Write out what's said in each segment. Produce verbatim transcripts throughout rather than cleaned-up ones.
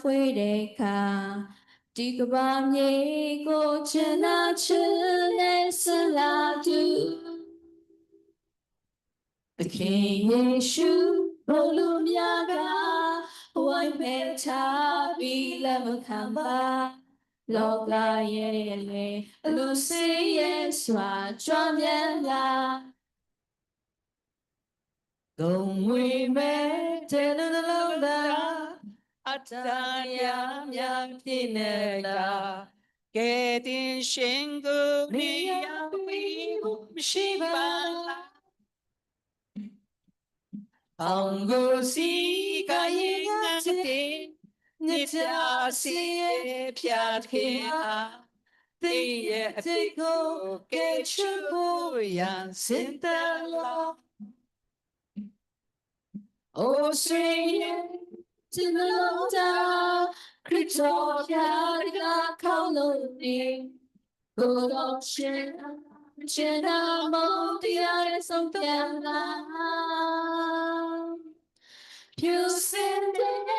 hpoi de hka, di kaba mye gaw jana chun e sala du. သခင်ယေရှု ဘောလုံးများက ဝိုင်းပဲထားပြီး လက်မခံပါ။ လောကရဲ့ အလိုဆင်းရဲစွာ ကြွားမြဲလာ။ ဂုဏ်ဝေမဲ့ တဲနုတလုံးသာ အတန်ရာများဖြစ်နေလား။ ကယ်တင်ရှင်ကို နေရာပေးဖို့ မရှိပါလား။ အောင်ကိုစီကရင်ငါတဲ့ မြစ်တာစီရဲ့ဖျားခင်ဟာ သင်ရဲ့အသစ်ကို ကယ်ချူဖို့ရန် ဆင်းသက်လော့။ အိုးဆွေရဲ့ ကျွန်တော်တာ ခရစ်တော်ဘုရားတကားခေါင်းလုံးနေ ကိုယ်တော်ရှင် ကျွန်တော်မုန်းတရားရဲ့ဆုံးဖြတ်လာ ဖြူစင်တဲ့ မြ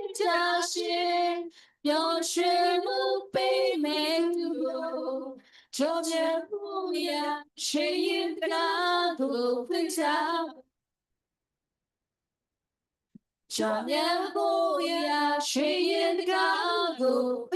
စ်တာရှင် ပျော်ရွှင်မှုပေးမယ်သူကို ကြော်မြတ်မှုအရာ ရွှေရင်တကားကို ဖွင့်ထား။ ကြော်မြတ်မှုအရာ ရွှေရင်တကားကို ဖွင့်